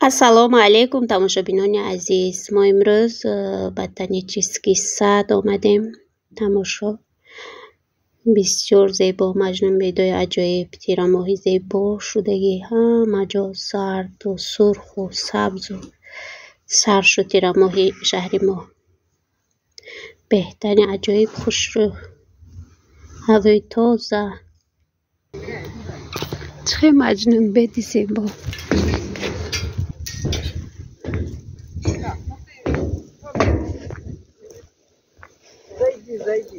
Ассалому алайкум, тамошобинони азиз. Мо имрӯз ба Ботанический сад омадем. Тамошо бисёр зебо, маҷнунбедои аҷоиб, тирамоҳи зебо шудагӣ, ҳама ҷо зарду сурху сабзу сар шуд тирамоҳи шаҳри мо. Беҳтарин, аҷоиб хушрӯ, ҳавои тоза. Чӣ маҷнунбеди зебо. Зайди.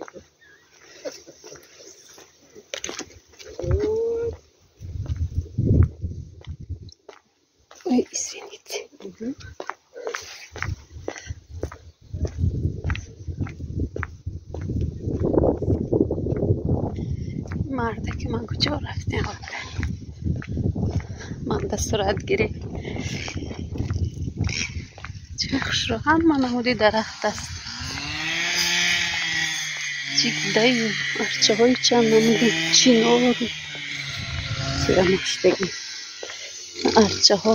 Ой, извините. Мардаки ман куҷо рафтем? Ман да сурат гирифт. Чӣ хушрӯ, ҳама намуди дарахт аст. Ҷигдаю арчаҳои чанд намуди чинору тирамоҳшудагӣ. Арчаҳо,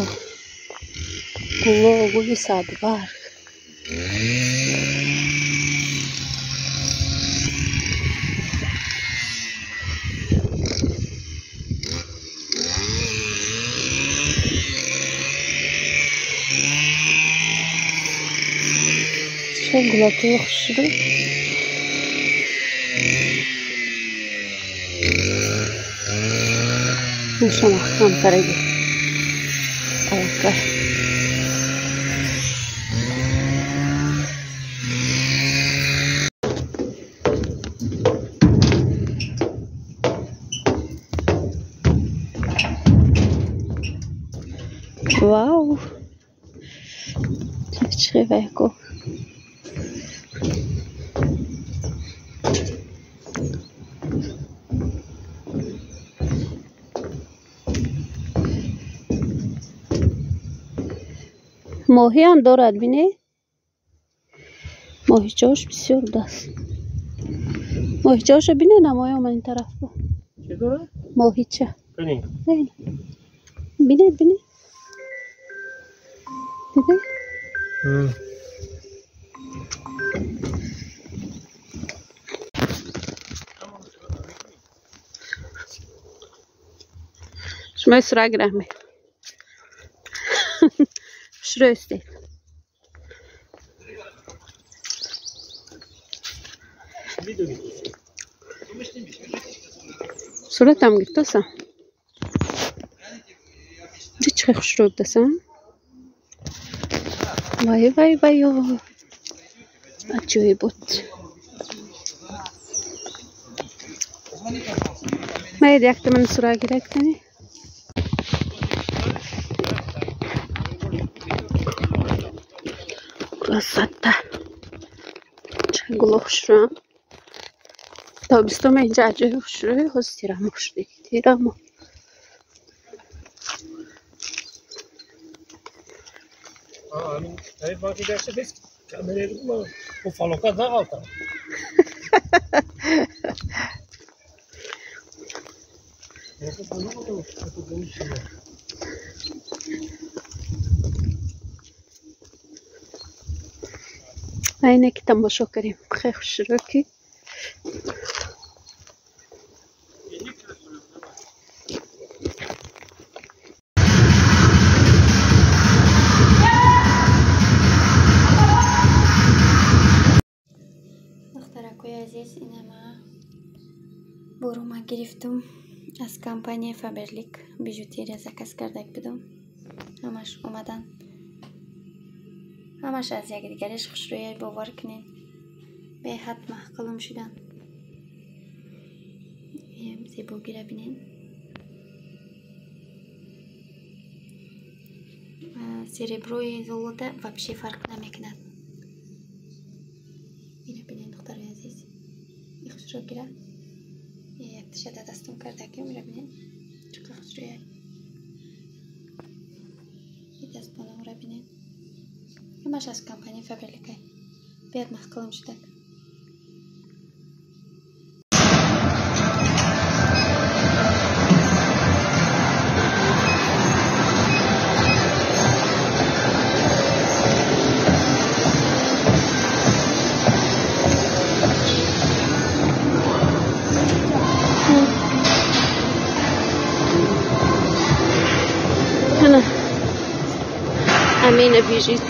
гуло, гули садбарг. Чӣ гулакҳои хушрӯ. Наша маҳкам кардаги. Аллакай. Вау! Чӣ вайко. Моҳиам дорад, бинед. Моҳичаош бисёр даст. Моҳичаошо бинед, намоён ин тараф. Чӣ дорад? Моҳича. Бинед, бинед. Дидед? Шумои сурат гирам. Хушрӯ ҳастед. Суратам гирифтасам. Чӣ хушрӯ будасам? Вай, вай, вай, аҷоиб буд. Майд якта ман сурат гирак кунӣ. Красота. Чӣ гуло хушрӯам. Тобистома инҷа аҷоиб хушрӯ, ҳозир тирамоҳ шудагӣ, тирамоҳ. Айне ки тамошо кардем, хеле хушрӯ ки. Духтаракои азиз, инама бурума гирифтум аз компанияи Фаберлик бижутерия заказ кардак будум. Ҳамаш омадан. Ҳамаш аз якдигариш хушрӯя, бовар кунед. Беҳад маъқулум шудан. Зебогира бинед. Сереброи золота вообще фарқ намекунад. Ина бинед, духтарои азиз. И хушрӯгира. Якташа да дастум кардаким, ира бинед. Чӣ қадр хушрӯя. И дастбонамра бинед. Ҳамаш аз компанияи Фаберликай. Беҳад маъқулум шудак. Амина бежит.